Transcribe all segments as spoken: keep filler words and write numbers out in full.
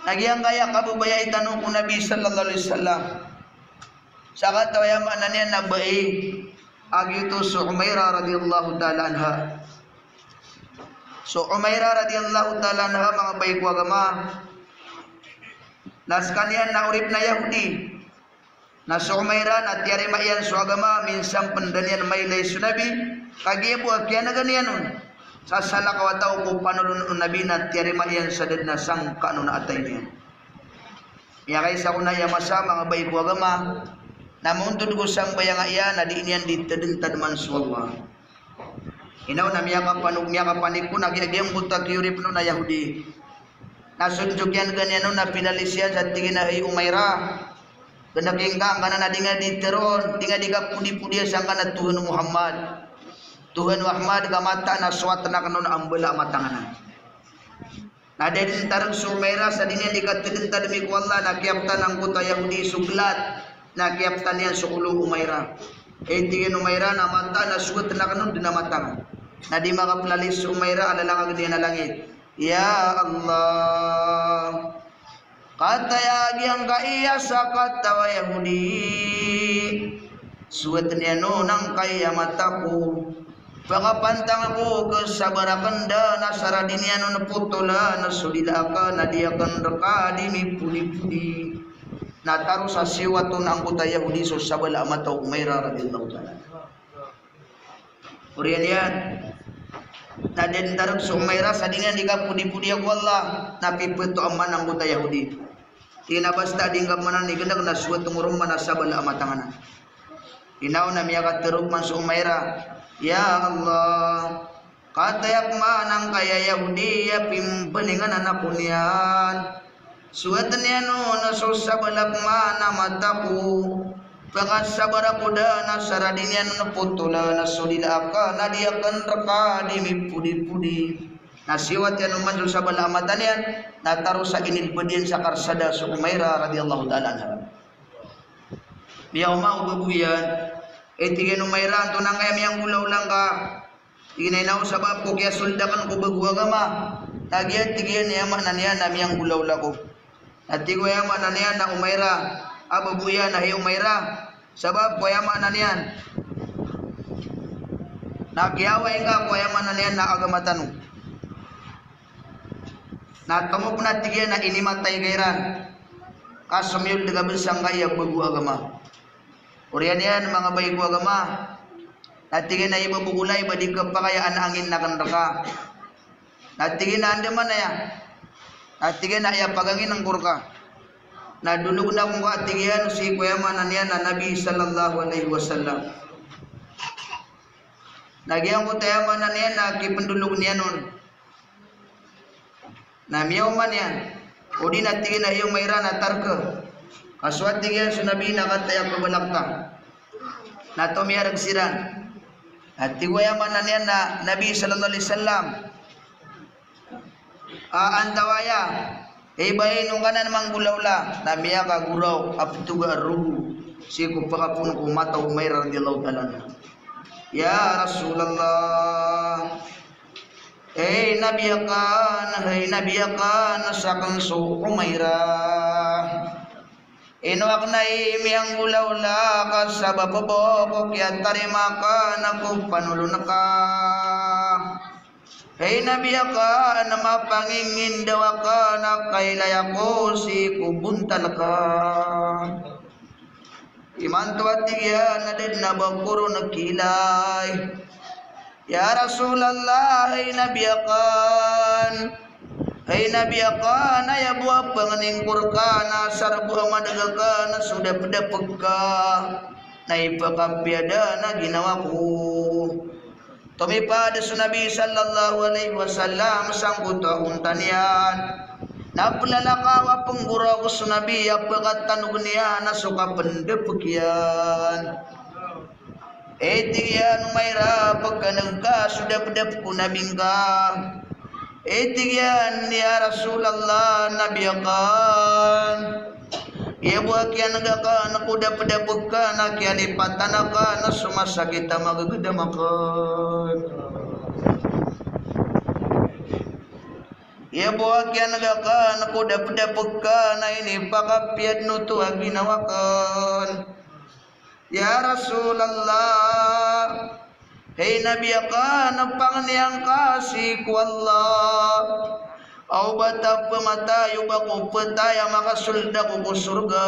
Na giyangkaya kababayai tano ko Nabi sallallahu alaihi wasallam. Sakataw aya maana niyan na bai a giyoto so Umairah radhiyallahu ta'ala anha. So Umairah radhiyallahu ta'ala anha, manga bai ko agama, na skaniyan na oripn a Yahudi. Na so Umairah na tiyarima iyan so agama, minsan pn da niyan mailay so Nabi, kagiya bo a kiyan'ga niyan on sa salakaw a taw ko panolon o Nabi na tiyarima iyan sa da dn a sangkaan on a atay niyan. Miyakaisa ko na aya masa, manga bai ko agama, na montod ko sambayang a iyan na dii niyan di tadntadman so Allah. Inaw na miyakapanog, miyakapanik ko na giya giyangkoto a kiyoripn on a Yahudi. Na so dn so kiyan'ga niyan on na pilalis iyan sa tig iyan a, "Hay Umairah, gnki ngka angkanan a di ngka di tharoon, di ngka di kapodipodiya sangkanan a Tohan o Muhammad. Tohan o Ahmad, ka mataan a sowatn akn on a mbala a mata ngka anan." Na da dn targ so Umairah sa di niyan di katadntadmi ko Allah, na kiyaptan angkoto a Yahudi so glat, na kiyaptan iyan so olo o Umairah. Tig iyan o Umairah na mataan a sowatn akn on dn a mata ngka. Na di makaplalis so Umairah a lalangag iyan a langit. Ya Allah. Kataya giyangkaya sakataw a Yahudi, sowatn iyan on angkaya mata ko. Pakapantang ko ko sabar akn dn a sa da dii niyan on potolan so dila akn a di akn rka di mipodipodi. Na taro sa siwat on angkoto a Yahudi so sabala a mata o Umairah radhiyallahu ta'ala anha. Oriyan iyan, na da dn targ so Umairah sa di niyan di kapodipodiya ko Allah, na pipto a man angkoto a Yahudi. Tig iyan a basta di ngka man anan ignk na sowatn ko roo man a sabala a mata ngka anan. Inaw na miyakatharo man so Umairah, ya Allah, kataya pman angkaya Yahudi a pimbalingan ako niyan. Sowatn iyan on so sabala pman a mata ko. Pakasabar ako dn a sa da dii niyan on potolan so dila akn a di akn rka di mipodipodi. Na siwat iyan on man so sabala a mata niyan, na taro sa inilbd iyan sa karsada so Umairah radhiyallahu ta'ala anha. Miyaoma o babo iyan, tig iyan o Umairah, antonaa angkaya miyanggolawla ngka? Tig iyan a inaw, sabap ko kiyasold akn ko bago a agama. Na giya tig iyan a aya maana niyan na miyanggolawla ako. Na tig o aya maana niyan na Umairah, a babo iyan a hay Umairah, sabap ko aya maana niyan na kiyawai ngka ko aya maana niyan na agama tano. Na tomo pn a tig iyan a inimatay ka iran ka somiyold ka bn sangkaya bago a agama. Oriyan iyan, manga bai ko agama, na tig iyan a aya babo ko lay ba di kapakay a angin akn rka. Na tig iyan a andamanaya. Na tig iyan a aya pagangin ko rka na dolog na ko ngka, tig iyan, sii ko aya maana niyan na Nabi sallallahu alaihi wasallam. Na giyangkoto aya maana niyan na kipndolog niyan on. Na miyaoma niyan. O di na tig iyan a hay Umairah na targ ka. Ka so a tig iyan so Nabi na kataya pbalak ka. Na tomiyarg siran. Na tig o aya maana niyan na Nabi sallallahu alaihi wasallam a antawaa aya, hay ba ino ngka anan manggolawla? Na miyakagoraok a ptoga a rogo sii ko pakapoon ko mata o Umairah radhiyallahu ta'ala anha. Ya Rasulullah, hay Nabi akn, hay Nabi akn, sakn so Umairah. Ino akn i miyanggolawla ka sabap bo ko kiyatarima akn ko panolon ka. Hay Nabi akn, mapangingindaw akn a kailay ako sii ko bontal ka. Imanto a tig iyan a da dn a ba ko ron kiilay. Ya Rasulullah, hay Nabi akn. Hay Nabi akn, aya bo a pangnin ko rka na asar bo a madg akn so dapdapg ka. Na ipakapiya dn a ginawa ko. Tomipad so Nabi sallallahu alaihi wasallam sangkoto a onta niyan. Na plalakaw a pnggoraok so Nabi a pkatanog niyan a so kapndapg iyan. Tig iyan, Umairah, pkhan'g ka so dapdapg ko Nabi ngka. Tig iyan, ya Rasulullah, Nabi akn, aya bo a kiyan'g akn ko dapdapg ka na kiyalipatan akn so masakit a magagdam akn. Aya bo akn gakn ko dapdapk akn a inipakapiya dn oto a ginawa akn. Ya Rasulullah, hay Nabi akn, pangni angka sii ko Allah a o ba ta pmatay o ba ko ptay a makasold ako ko sorga.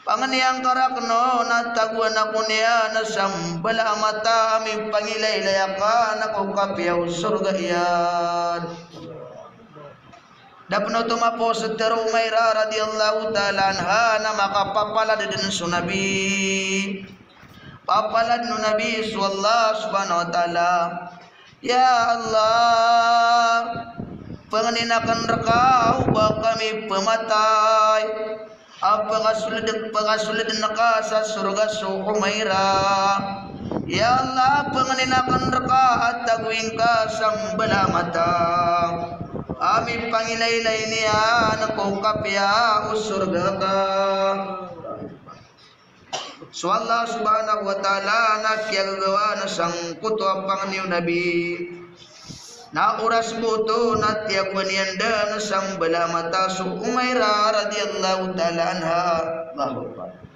Pangni angka rakn on a tagoan ako niyan sa mbala a mata a mipangilaylay akn ko kapiya o sorga iyan. Da pn oto mapos tero Umairah radhiyallahu ta'ala anha na makapapalad dn so Nabi. Papalad o Nabi so Allah subhanahu wa ta'ala. Ya Allah, pangnin akn rka o ba kami pmatay a pakasold, pakasold ngka sa sorga so Umairah. Ya Allah, pangnin akn rka a tagoin ka sa mbala a mata a mipangilaylay niyan ko kapiya o sorga ka. So Allah subhanahu wa ta'ala na kiyagagawa na sangkoto a pangni o Nabi. Na oras bo oto na tiyagoan iyan dn sa mbala a mata so Umairah radhiyallahu ta'ala anha. Allahu Akbar.